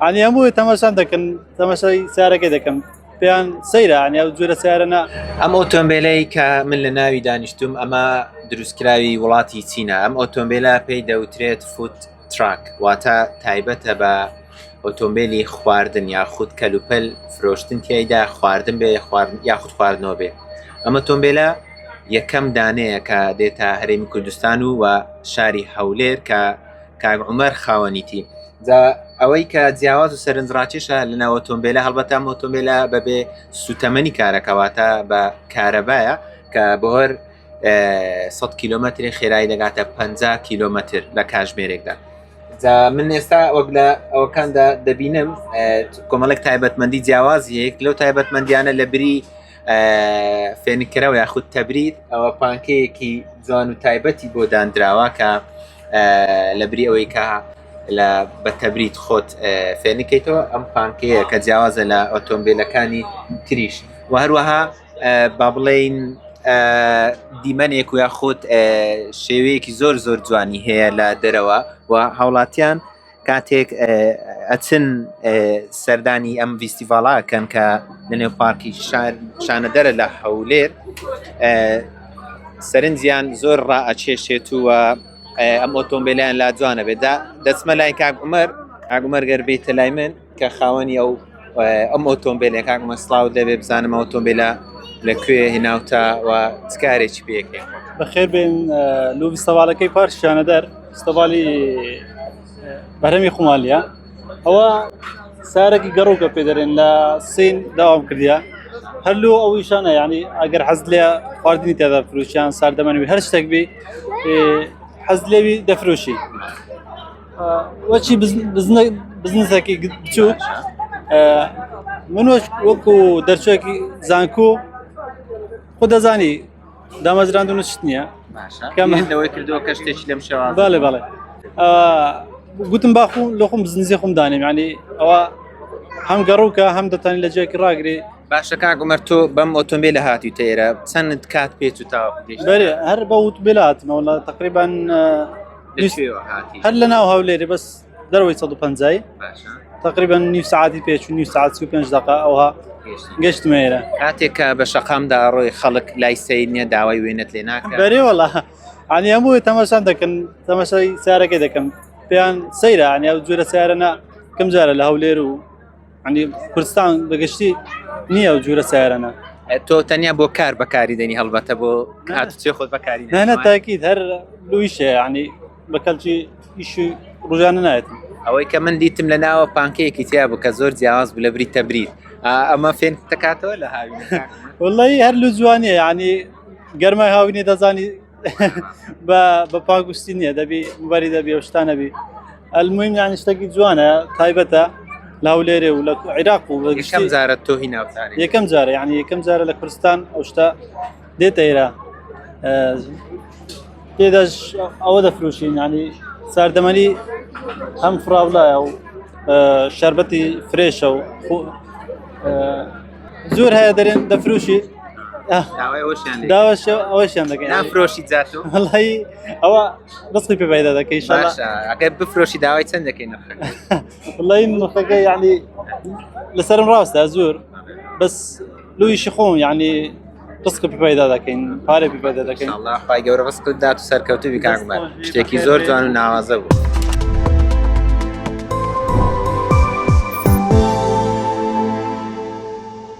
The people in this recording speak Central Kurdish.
عنی هەموو تەماشان دەکەن تەماشای سیارەکەی دەکەن پێیان سەیرە عنی ئەو جۆرە سیارەنە ئەم ئۆتۆمبیلەی کە من لە ناوی دانیشتوم ئەمە دروستکراوی وڵاتی چینە ئەم ئۆتۆمبیلە پێی دەوترێت food truck واتە تایبەتە بە ئۆتۆمبیلی خواردن یاخود کەلوپەل فرۆشتن تیایدا خواردن بێ یاخود خواردنەوە بێ ئەم ئۆتۆمبیلە یەکەم دانەیە کە دێتە هەرێمی کوردستان و و شاری هەولێر کە کاک عومەر خاوەنیتی جا ئەوەی کە جیاواز و سەرنجڕاکێشە لە ناو ئۆتۆمبیلە هەڵبەتە ئەم ئۆتۆمبیلە بەبێ سوتەمەنی کارەکەواتە بە کارەبایە کە بۆ هەر 100 کیلومتری خێرایی دەگاتە 50 کیلومتر لە کاژمێرێکدا جا من ئێستا وەک لە ئەوەکاندا دەبینم کۆمەڵێک تایبەتمەندی جیاوازی یەک لەو تایبەتمەندیانە لە بری فێنککەرەوە یاخود تەبرید ئەوە پانکەیەکی جوان و تایبەتی بۆ دانراوە کە لە بری ئەوەی کە لە بە تەبریت خۆت فێنکەیتەوە ئەم پانکەیە کە جیاوازە لە ئۆتۆمبیلەکانی تریش و هەروەها با بڵین دیمەنێک و یاخود شێوەیەکی زۆر زۆر جوانی هەیە لە دەرەوە و هاوڵاتیان کاتێک ئەچن سەردانی ئەم ڤیستیڤاڵاکەن کە لەنێو پارکی شانەدەرە لە هەولێر سەرنجیان زۆر ڕائەچێشێت و ئەم ئۆتۆمبیلیان لا جوانە بێت دا دەچمە لای کاک عمر کاک عمر گەر بێتە لای من کە خاوەنی ئەو ئەم ئۆتۆمبیلە کاک عمر سڵاو دەبێ بزانم ئۆتۆمبیلە لە کوێ هێناوتە و چ کارێکی پێکەی بەخێر بێن لۆ فیستیڤاڵەکەی پارک شانەدەر فیستیڤاڵی بەرهەمی خومالیە ئەوە سارێکی گەڕوکە پێ دەرێن لە سین داوام کردیا هەر لۆ ئەو ئیشانە یعنی ئەگەر حەز لێ خواردنی تێدا فرۆشیان ساردەمەنی هەر شتێک بی حەز لێوی دەفرۆشی وەچی بزنسێکی بچووک من وەکو دەرچێکی زانکۆ خۆ دەزانی دامەزراندن و شت نییە کەمەوەی کردووە کە شتێکی لەم شێواز بەڵێ بەڵێ گوتم باخو لە خۆم بزنزی خۆم دانێم ینی ئەوە هەم گەڕوکە هەم دەتوانین لە جێکی ڕاگری باشە کاک عومەر تۆ بەم ئۆتۆمبیلە هاتوویتە ئێرە چەند کات پێچ و تاوەکو گەیشتیتە؟ بەرێ هەر بە ئۆتۆمبیل هاتمەوە لە تقریبا لە کوێوە هاتی؟ هەر لە ناو هەولێری بەس دەرەوەی 150 باشە تقریبا نیو ساعتی پێچ و نیو ساعت 35 دقە ئەوها گەشتمە ئێرە کاتێک کە بە شەقامدا ڕۆی خەڵک لای سەیر نییە داوای وێنەت لێ ناکە بەرێ وەڵا عنی هەموو تەماشان دەکەن تەماشای سیارەکەی دەکەن پێیان سەیرە عنی ئەو جۆرە سیارەنە کەم جارە لە هەولێر و عنی کوردستان بەگشتی نییە ئەو جۆرە سیارەنە تۆ تەنیا بۆ کار بەکاری دەنی هەڵبەتە بۆ هاتوچێ خۆت بەکاری نە نە تاکید هەر لویشە عنی بە کەلکی ئیشی ڕژانە نایەت ئەوەی کە من دیتم لە ناوە پانکەیەکی تیا بوو کە زۆر جیاواز بوو لە بری تەبرید ئەمە فێن دەکاتەوە لە هاوین وڵی هەر لە جوانیە ینی گەرمای هاوینی دەزانی بە بە پاگوستی نییە دەبی مباری دەبی ئەو شتانە بی ئەلمویم یانی شتێکی جوانە تایبەتە لە هەولێرێ و لە عیراق و بە یەکەم جارە تۆ هی ناوچارێ یەکەم جارە یعنی یەکەم جارە لە کوردستان ئەو شتە دێتە ئێرە تێداش ئەوە دەفرۆشین ینی ساردەمەنی هەم فراولایە و شربەتی فرێشە و زۆر هەیە دەرێن دەفرۆشی داوەشیان دەکەن نافرۆشی جاتۆ وڵی ئەوە ڕزقی پێ پەیدا دەکەی ئەگەر بفرۆشی داوای چەند دەکەین وڵی نرخەکە یعنی لەسەرم ڕاستە زۆر بەس لویشی خۆم یعنی ڕزق پێ پەیدا دەکەین پارە پێ پەیدا دەکەین الله خوای گەورە ڕزقت دات و سەرکەوتوو بی کاک عومەر شتێکی زۆر جوان و ناوازە بوو.